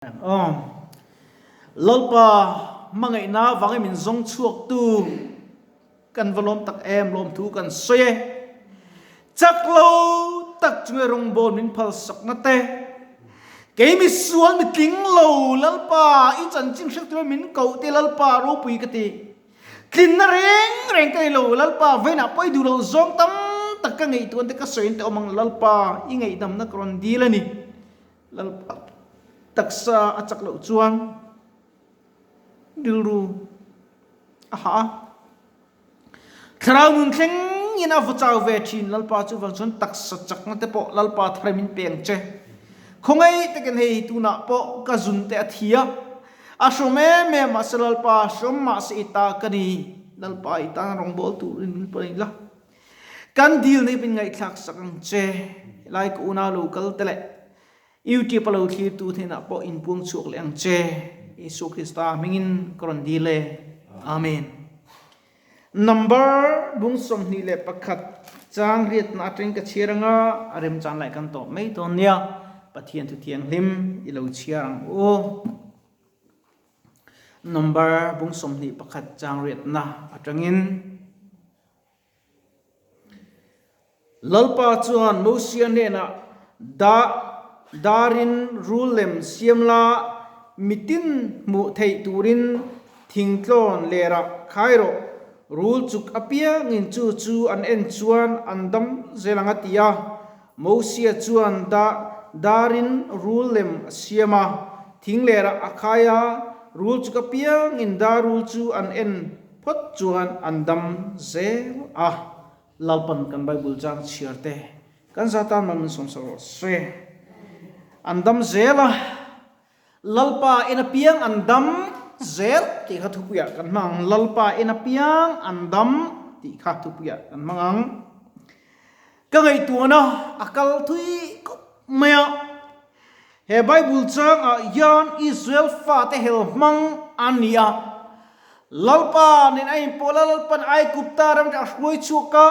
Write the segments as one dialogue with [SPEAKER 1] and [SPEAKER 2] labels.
[SPEAKER 1] Aw. Lalpa hmangaihna vangin min zawng chhuaktu kan va lawm tak em, lawmthu kan sawi e. Chak lo tak chunge rawngbâwl min phalsakna te, kei mi sual mi tling lo Lalpa i chanchin hriat tura min koh te Lalpa ropui ka ti. Tlinna reng reng ka nei lo Lalpa vawiinah pawh i duh loh zawng tam tak ka ngaihtuahna te ka sawiin te awm ang Lalpa i ngaihdamna ka rawn dil a ni. Lalpa taksa a chak loh chuan rilru a hah a, thlarau nun thlengin a vaw chau ve thin. Lalpa chu vang chuan taksa chakna te pawh Lalpa thar min pe ang che. Khawngaih takin hei tunah pawh ka zun te a thi a, a hrawm em em mahse Lalpa hrawm mahse i ta ka ni. Lalpa i tan rawngbawl turin min pawn ila. Kan dil nei pin ngaihthlak sak ang che. Helai ka unau lo kal te leh YouTube a lo thlir tu hnenah pawh in puang chhuak leh ang che. Isua Krista hmingin ka rawn dil e. Amen. Number bung 21 chang riatna atangin ka chhiar anga a remchan lai kan tawp mai dawn nia. Pathian thu thianghlim i lo chhiar ang u. Number bung 21 chang riatna atangin. Lalpa chuan Mosia hnenah, Da, darin rul lem siam la, mitin hmuh theih turin thingtlawn lerah khai rawh. Rul chuk apiangin chu chu an en chuan an dam zel ang a ti a. Mosia chuan da, darin rul lem a siam a, thing lerah a khai a, rul chuk apiangin darul chu an en Phawt chuan an dam zel a. Lalpan kan Bible chang chhiar te kan za tan man min sawmsak rawh se. An dam zel a, Lalpa en apiang an dam zel tih kha thupuiah kan hmang ang. Lalpa en apiang an dam tih kha thupuiah kan hmang ang. Ka ngaihtuahna a kal thui khawp mai a. He Bible changah hian Israel fate hel hmang an ni a. Lalpa nen a inpawh la, Lalpan Aigupta ram a hruai chhuak a,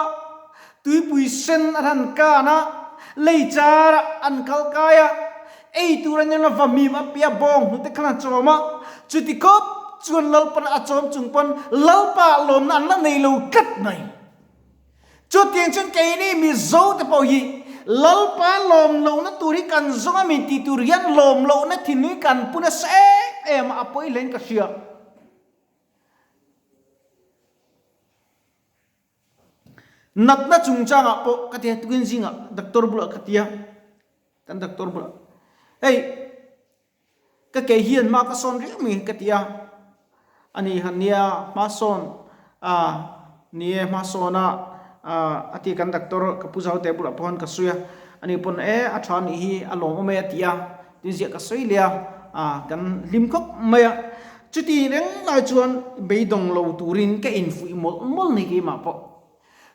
[SPEAKER 1] tuipui sen an han kan a, lei charah an kal kai a, ei tur an en a, vahmim a piah bawng hnute khan a chawm a. Chuti khawp chuan Lalpan a chawm chung pawn Lalpa lawmna an la nei lo tlat mai. Chutiang chuan keini Mizo te pawh hi Lalpa lawm lohna tur hi kan zawng a min tih tur hian lawm lohna thinlung kan pu nasa em em a, a pawi hlein ka hria. Natna chungchangah pawh ka tia tukin zingah doctor bulah ka tia, kan doctor bulah hei Ka ke hian hma ka sawn riau mai ka ti a, a ni han nia hma sawn a ni e hma sawn a a ti kan doctor ka pu zau te bulah pawh khan ka sawi a, a ni pawn e a tha nih hi a lawmawm e a ti a, tin ziah ka sawi leh a, a kan hlim khawp mai a, chuti reng lai chuan beidawng lo turin ka infuih mawlh mawlh ni keimah pawh.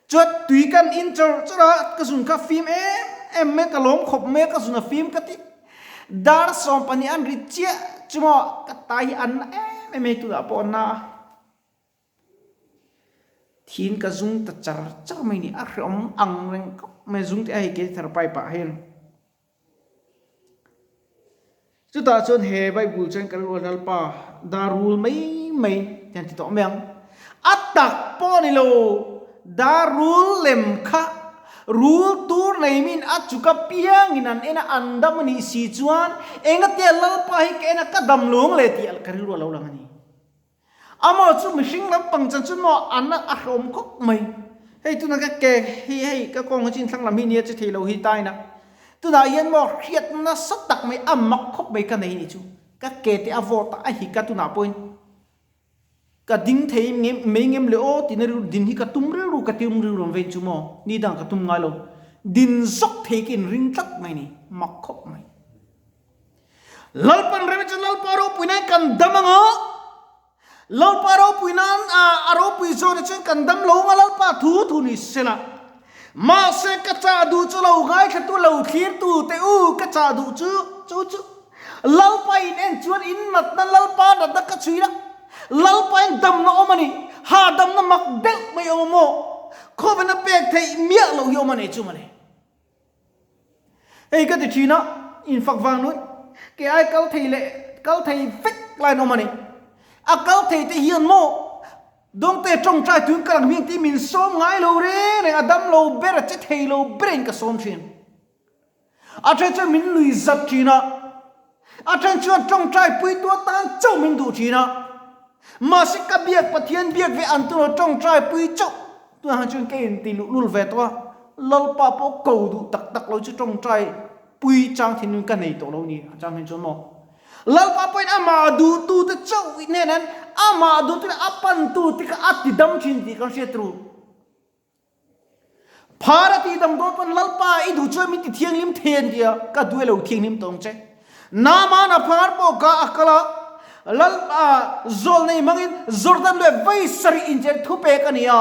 [SPEAKER 1] Chuan tui kan in chawrh chawrh a, ka zun kha fim em em mai, ka lawm khawp mai a, ka zun a fim ka ti. Dar 12 an ri chiah chu maw ka tai hi an na em em hei tunah pawh an na a. Thin ka zung ta char char mai ni, a hreawm ang reng khawp mai, zung te a hei ke thar pai pah hian. Chutah chuan he Bible chuan kan rual Lalpa dar rul mai mai ti an ti tawh mai ang. A tak pawh a ni lo, dar rul lem kha rul tur nei min a chuk apiangin an en a, an dam a nih si chuan engatia Lalpa hi ka en a, ka dam lo ang le tih ka rilru a lo lang a ni. Amaw chu mihring lampang chan chu maw an a hlawm khawp mai. Hei tuna ka ke hi hei ka kawng hi chin thlang lam hi nia che thei lo hi taina. Tunah hian maw hriat nasa tak mai a mak khawp mai ka nei ni chu. Ka ke te a vawt a a hik a tunah pawhin ka ding thei mai ngem le aw tina rilru din hi ka tum rilru ka tum rilru ang vein chu maw ni dang ka tum ngai lo. Din zawk thei ka inring tlat mai ni mak khawp mai. Lalpan rem chu Lalpa ropui nan kan dam anga, Lalpa ropui nan a ropui zawn chuan kan dam lo anga Lalpa thu thu ni sela. Mahse ka chah duh chu lo ngaithla tu lo thlir tu te u ka chah duh chu chu chu Lalpa in en chuan in natna Lalpa natna ka chhui la Lalpa in damna awm a ni hahdamna mak deuh mai awm a maw khawvena pek theih miah loh hi awm a nei chu mawle. Hei ka ti thin a, infak vang nuai. Kei ai kal thei leh kal thei vek lai an awm a ni. A kal thei te hian maw Dawngte tawngtai tun ka lang hming tih min sawm ngai lo reng reng, a dam lo ber, a che thei lo berin ka sawm thin. A then chuan min lui zat thin a, a then chuan tawngtai puitu atan chauh min duh thin a. Mahse ka biak Pathian biak ve an tun lo tawngtai pui chauh tunah han chuan ka inti luhlul ve tawh a, Lalpa pawh ko duh tak tak lo chu tawngtai pui chang thinlung ka nei tawh lo ni a chang hin chuan maw. Lalpa pawhin amah duhtute chauh hnenah amah duhtu leh a pantute kha a tidam thin tih kan hriat ru. Phar a tihdam dawn pawn Lalpa i duh chuan min ti thianghlim thei an ti a, ka duh e lo thianghlim tawh ang che. Naman a phar pawh ka a kal a, Lalpa zawlnei hmangin Jordan lui vawi sarih inchen thupek a ni a.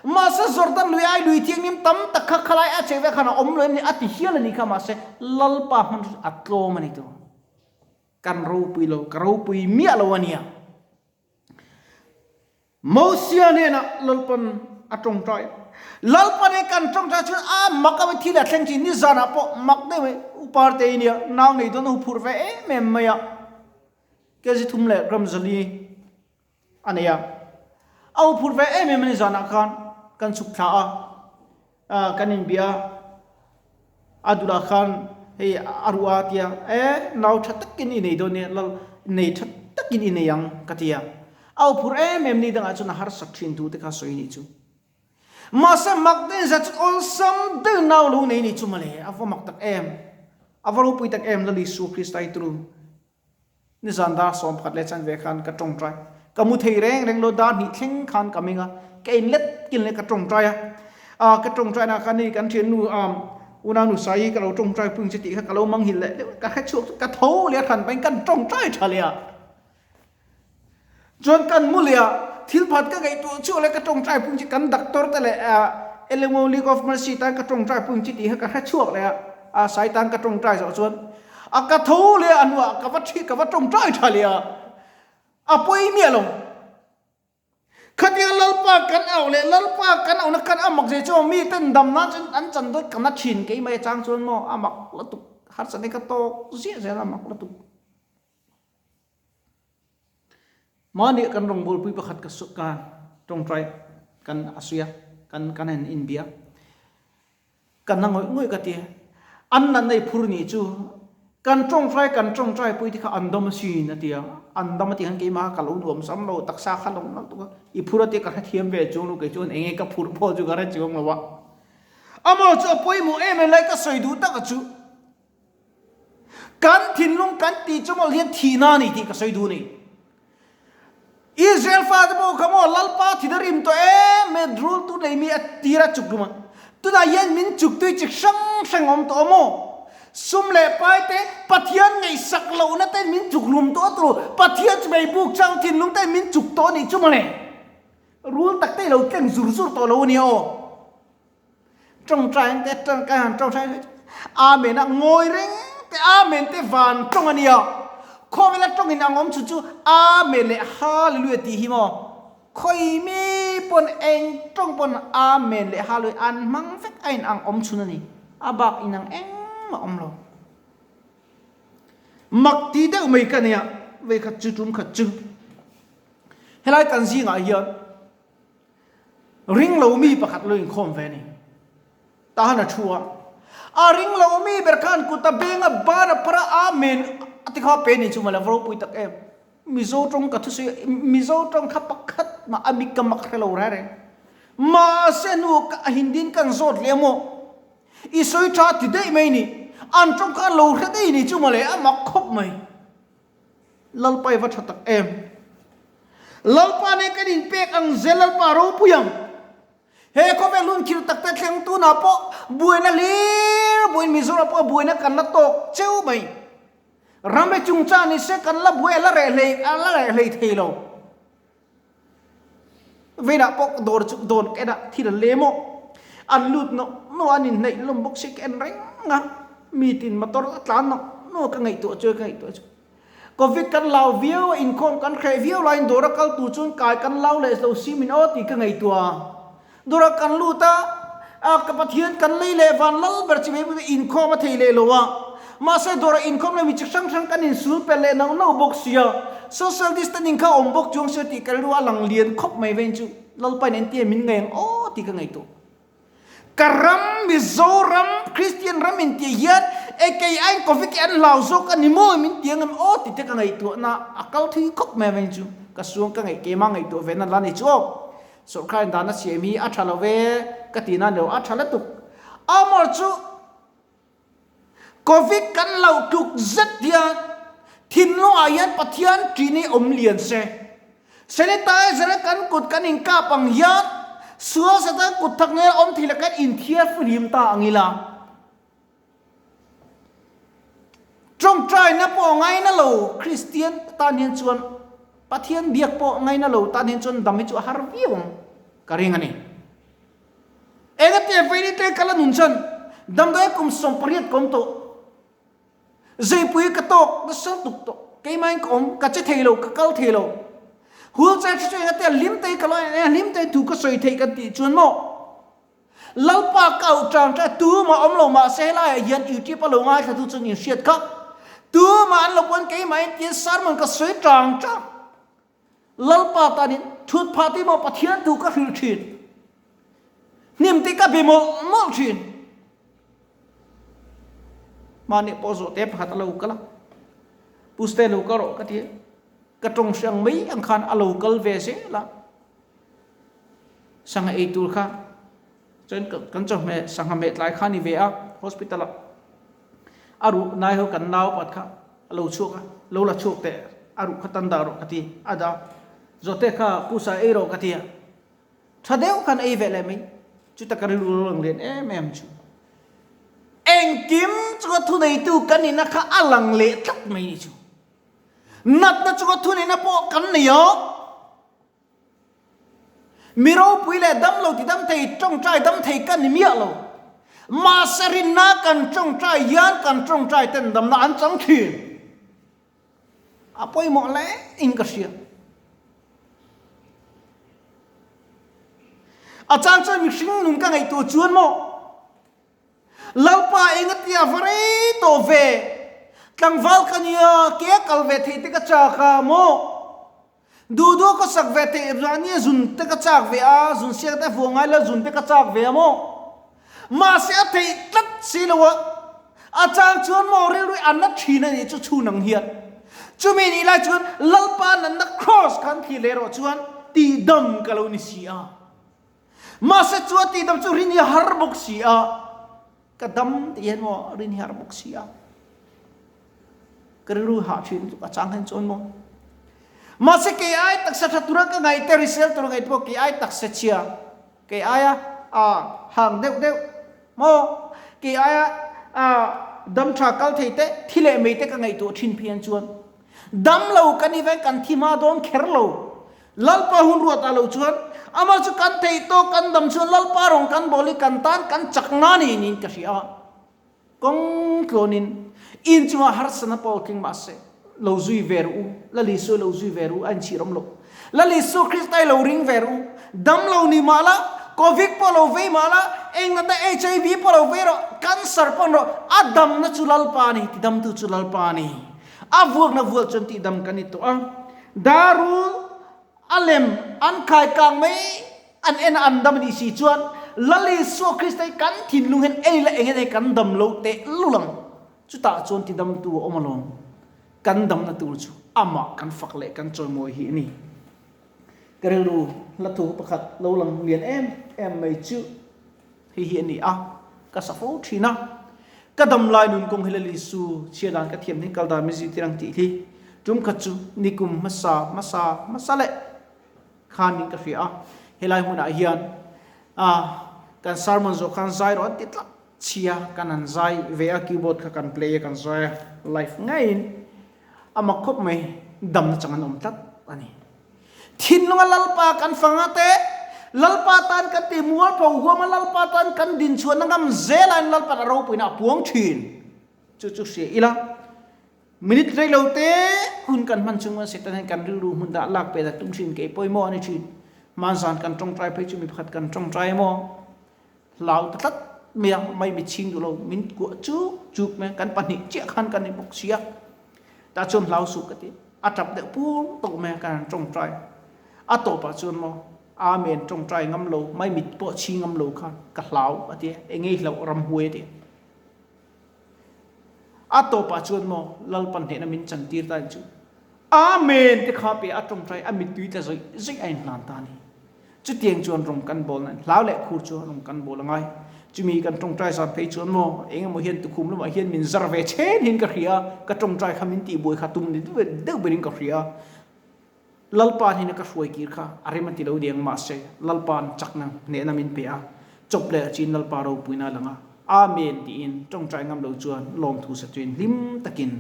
[SPEAKER 1] Mahse Jordan lui ai lui thianghlim tam tak kha khalai a chei vek khan a awm lo em ni a ti hial a ni kha mahse Lalpa hman chu a tlawm a ni tur. Kan ropui lo, ka ropui miah lo a nia. Mosia hnenah Lalpan a tawngtai. Lalpan hi kan tawngtai chuan a mak a thil a thleng thin nizanah pawh mak deuh mai upa te nia nau nei dawn a hu phur ve em em mai a. Kg thum leh gram zali a nei a. A hu phur ve em em a nizanah khan kan chhuk thla a, kan inbia a dulah khan hei a ruah a tia e nau tha takin i nei dawn nia lal nei tha takin i nei ang ka ti a. A hu phur em em ni dangah chuan a harsak thin thu te kha sawi ni chu. Mahse mak deuhin zat chu awlsam deuhin nau lo nei ni chu mawle a va mak tak em a va ropui tak em Lal Isua Krista hi turu. Nizan dar 11 leh chanve khan ka tawngtai. Ka mu thei reng reng lo, dar hnih thleng khan ka meng a, ka in let kin leh ka tawngtai a. Ah, ka tawngtai na khan hei kan thiannu ah unau nu Saii ka lo tawngtai pui ang che tih kha ka lo manghilh leh deuh a, ka hre chhuak chu ka tho leh a hran pahin kan tawngtai tha leh a. Chuan kan mu leh a, thil phat ka ngaihtuah chhuak leh ka tawngtai pui ang che kan doctor te leh ah LMO League of Mercy tan ka tawngtai pui ang che tih kha ka hre chhuak leh a, ah Saii tan ka tawngtai zawh chuan A ka tho leh a hnuah ka va thi ka va tawngtai tha leh a, a pawi miah lo. Khatiang Lalpa kan auh leh Lalpa kan auhna khan a mak zeh chu mi ten dam nan chuan an chan dawn ka na thin keimah e chang chuan maw a mak lutuk harsatna ka tawk ziah zel a mak lutuk. Mahni kan rawngbawlpui pakhat ka ka tawngtai kan a suih a kan kan han inbia. Ka na ngawih ngawih ka ti. An natna i phur nih chu kan tawngtai kan tawngtai pui te kha an dam asin a ti a. An dam a tih khan keimah ka lo nuam sam lo, taksa kha lo nalh tuk a. I phur a tia ka hrethiam ve chuang lo kei chuan eng nge ka phur pawh chu ka hre chuang lo a. Amaw chu a pawimawh em em lai ka sawi duh tak a chu. Kan thinlung kan tih chu mawlh hian thihna a ni tih ka sawi duh a ni. Israel fate pawh kha maw Lalpa thil a rim tawh em em rultu nei mi a tir a chuk hlum a. Tunah hian min chuk tui chi hrang hrang a awm tawh a maw? Sum leh pai te Pathian ngaihsak lohna ten min chuk hlum tawh a turu Pathian chu meibuk chang thinlung ten min chuk tawh a nih chu mawle. Rul tak te i lo tleng zur zur tawh lo a nia aw. Tawngtai ang te tangkai han tawngtai Amen a ngawi reng te Amen te van tawng a nia khawvela tawngin ang awm chu chu Amen leh Hallelujah tih hi maw khawi mi pawn eng tawng pawn Amen leh Hallelujah an hmang vek a in ang awm chhun a ni a bak in ang engmah awm lo mak ti deuh mai ka nia vei khat chu tum khat chu helai kan zingah hian Ring lo mi pakhat lo inkhawm ve a ni. Tahan a thu a. A ring lo mi ber khan kut a beng a ban a phar a Amen a ti kha pe ni chu mawle a va ropui tak em. Mizo tawng ka thusawi Mizo tawng kha pakhat mah a mi ka mak hre lo reng reng. Mahse hnu ka Hindin kan zawt leh maw i sawi tha ti daih mai ni. An tawng kha lo hre daih ni chu mawle a mak khawp mai. Lalpa i va tha tak em. Lalpa nen kan inpek ang zel Lalpa ropui ang. He khawvel hun khirh tak te thleng tunah pawh buaina hlir buain Mizoram pawh buaina kan la tawk cheu mai. Ram e chungchang ni se kan la buai a la reh hlei a la reh hlei thei lo. Veinah pawh dawr chu dawn ka en a thil an lem aw. An lut nawk nawk a an inhnaih hlawm bawk si ka en reng a. Mi tin motor a tlan nawk nawk ka ngaihtuah chu ka ngaihtuah chu. Covid kan lau viau a inkhawm kan hreh viau laiin dawr a kal tur chuan kai kan lau leh lo si min aw tih ka ngaihtuah a. Dawr ah kan lut a, a ka Pathian kan lei leh van lal ber chi mai mai inkhawm a thei leh lo a. Mahse dawrah inkhawm leh mi chi hrang hrang kan insul pel leh nauh nauh bawk sia. Social distancing kha awm bawk chuang sia tih ka rilru a lang lian khawp mai vein chu Lalpain entia min ngaih ang aw tih ka ngaihtuah. Ka ram Mizoram Christian ram in tih hian e kei aiin Covid hi an hlau zawk a ni maw min ti ang em aw tih te ka ngaihtuahna a kal thui khawp mai avangin chu ka suang ka ngaih keimah ngaihtuah ve na la ni chu aw. Sawrkar in dahna siam hi a tha lo ve ka ti na ni lo a tha lutuk. Amor chu Covid kan lo tluk zet hian thinlungah hian Pathian ṭin hi awm lian se. Sanitizer a kan kut kan inkap ang hian sual satan kut thak nge awm thei la kan inthiar fihlim ta ang ila. Ṭawngṭaina pawh ngaina lo Kristian tan hian chuan Pathian biak pawh ngaina lo tan hian chuan dam hi chu a har viau ang ka ring a ni. Engati vei te ka la nun chuan damdawi kum 18 ka awm tawh. Zeipui ka tawk nasa tuk tawh. Keimahin ka awm, ka che thei lo, ka kal thei lo. Wheelchair chu chu engati a hlim te ka lo en a, hlim te thu ka sawi theih kan tih chuan maw Lalpa ka auh tang tang tumah awm lo mahse helaiah hian YouTube a lo ngaithla tu chuan inhriat kha tumah an lo pawn keimahin tiin sermon ka sawi tang tang. Lalpa tanin thut phah tih maw Pathian thu ka hrilh thin. Hnim tih ka be mawlh mawlh thin. Mahni pawh zawh te pakhat a lo kal a. Puste lo kal rawh ka ti a. Ka tawng hriang mai ang khan a lo kal ve zel a. Sangha ei tur kha chuan kan chawhmeh sangha meh tlai kha a ni ve a hospital ah. A ruh nai ho kan nau pakhat kha a lo chhuak a, lo la chhuak teh a ruh kha tan dah rawh ka ti a dah. Zawhte kha pusa ei rawh ka ti a, tha deuh khan ei ve leh mai. Chuta ka rilru lo lang lian em em chu. Engkim chunga thuneitu kan nihna kha a lang leh tlat mai ni chu. Natna chunga thuneihna pawh kan nei a. Mi ropui leh damlo ti dam thei, tawngtai dam thei ka ni miah lo. Mahse rinna kan tawngtai hian kan tawngtai ten damna an chang thin. A pawimawh hle in ka hria. A chang chuan mihring nun ka ngaihtuah chuan maw Lalpa engatia va rei tawh ve, tlangval ka nia, ke a kal ve thei te ka chak a maw? Duh duh ka sak ve theih rah nia zun te ka chak ve a, zun siak te vuah ngai lo zun te ka chak ve a maw? Mahse a theih tlat si lo a, a chang chuan maw rilru an la thin a nih chu chhun ang hian. Chumi nih lai chuan Lalpa natna cross khan thlir leh erawh chuan tihdam ka lo ni si a. Mahse chu a tihdam chu rin hi a har bawk si a, ka dam tih hian maw rin hi a har bawk si a. Ka rilru hah thin lutuk a chang hian chuan maw. Mahse kei ai taksa tha tura ka ngaih te risel tura ngaih te pawh kei ai taksa chhia, kei aia a hang deuh deuh maw, kei aia a dam tha kal thei te, thi leh mei te ka ngaihtuah thin phei hian chuan dam lo kan ni veng kan thi hma dawn kher lo. Lalpa hun ruat ah lo chuan amah chu kan theih tawk kan dam chuan Lalpa rawng kan bawl hi kan tan kan chak na ni niin ka hria a. Kawng tlawnin in chungah harsatna pawh tling mah se, lo zui ve rawh u, Lal Isua lo zui ve rawh u, a inchhir awm lo. Lal Isua Krista i lo ring ve rawh u, dam lo ni mah la, Covid pawh lo vei mah la, eng natna HIV pawh lo vei rawh, cancer pawh ni rawh, a damna chu Lalpa a ni, tidamtu chu Lalpa a ni. A vuakna vual chuan tihdam kan ni tawh a, Darul a lem an khai kang mai an en a an dam a nih si chuan Lal Isua Krista hi kan thinlung hian ei la eng eng kan dam lo teh lul ang. Chutah chuan tidamtu a awm alawm. Kan damna tur chu amah kan fak leh kan chawimawi hi a ni. Ka rilru hla thu pakhat lo lang lian em em mai chu hei hi a ni a, ka sa fo thin a. Ka dam lai nun kawng hi Lal Isu chhia dan ka thiam ding kal dan min zirtir ang tih hi tum khat chu nikum hmasa hmasa hmasa leh khanin ka hria a, helai hmunah hian kan sermon zawh khan zai rawh an ti tlat chhia kan han zai ve a, keyboard kha kan play a kan zai a, live ngeiin a mak khawp mai, damna chang an awm tlat a ni. Thinlunga Lalpa kan fanga te, Lalpa tan kan ti mualpho huam a, Lalpa tan kan dinchhuahna ngam zelain Lalpa'n a ropuina a puang thin. Chu chu hria ila. Minute rei lo te hun kan hman chung chuan Satan hian kan rilru hmun dah lak pe dak tum thin kei pawimawh a ni thin. Hmanzan kan tawngtai phei chu mi pakhat kan tawngtai emaw hlau ta tlat. mai a, mai mit chhing duh lo, min kuah chuk chuk mai a, kan pahnih chiah khan kan ni bawk si a, tah chuan hlau suh ka ti, a tap deuh pur tawh mai a, kan han tawngtai a tawpah chuan maw Amen tawngtai ngam lo, mai mit pawh chhing ngam lo khan ka hlau a ti a, eng nge i hlauh ramhuai a ti a. A tawpah chuan maw Lalpan hnehna min chantir ta chu Amen te kha pe a tawngtai a mittui tla zawih zawih a inhlan ta a ni. Chutiang chuan rawng kan bawl na hlau leh khur chu rawng kan bawl a ngai. Chumi kan tawngtai zan phei chuan maw eng emaw hian tukhum lamah hian min zar ve chen hian ka hria a, ka tawngtai kha min tihbuai kha tum ni deuh berin ka hria a. Lalpa hnena ka hruai kir kha a rem a ti lo diang mahse Lalpa'n chakna hnehna min pe a, chawp leh chin Lalpa ropuina a lang a, Amen tiin tawngtai ngam lo chuan lawmthu sa chuin hlim takin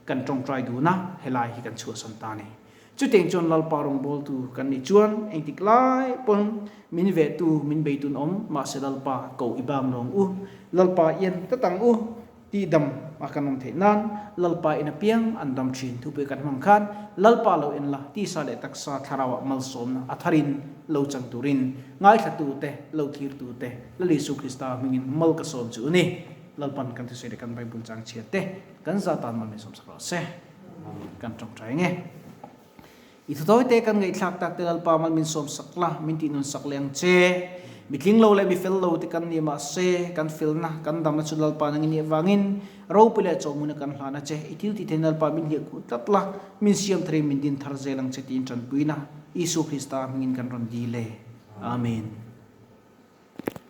[SPEAKER 1] kan tawngtai dun a, helai hi kan chhuahsan ta a ni. Chutiang chuan Lalpa rawngbawltu kan nih chuan engtik lai pawn min vehtu min beitun awm mahse Lalpa ko i bang lawng u, Lalpa ian tlat ang u. Tih dam a kan awm theih nan Lalpa in apiang an dam thin thupui kan hmang khan Lalpa lo en la tisa leh taksa thlarau ah malsawmna a thar in lo chang turin ngaithla tu te lo thlir tu te Lal Isu Krista hmingin mal ka sawm chu ni Lalpan kan thusawi leh kan Bible chang chhiat te kan za tan mal min sawm sak rawh se kan tawngtai nge. I thutawi te kan ngaihthlak tak te Lalpa mal min sawm sak la, min tih nun sak leh ang che. Mi tling lo leh mi fel lo te kan ni mahse, kan felna, kan damna chu Lalpa nang i nih avangin ropui leh chawhmuna kan hlan a che. I thil tih theihna Lalpa min hliah khuh tlat la, min siam tharin min din thar zel ang che tiin tanpuina Isu Krista hmingin kan rawn dil e. Amen.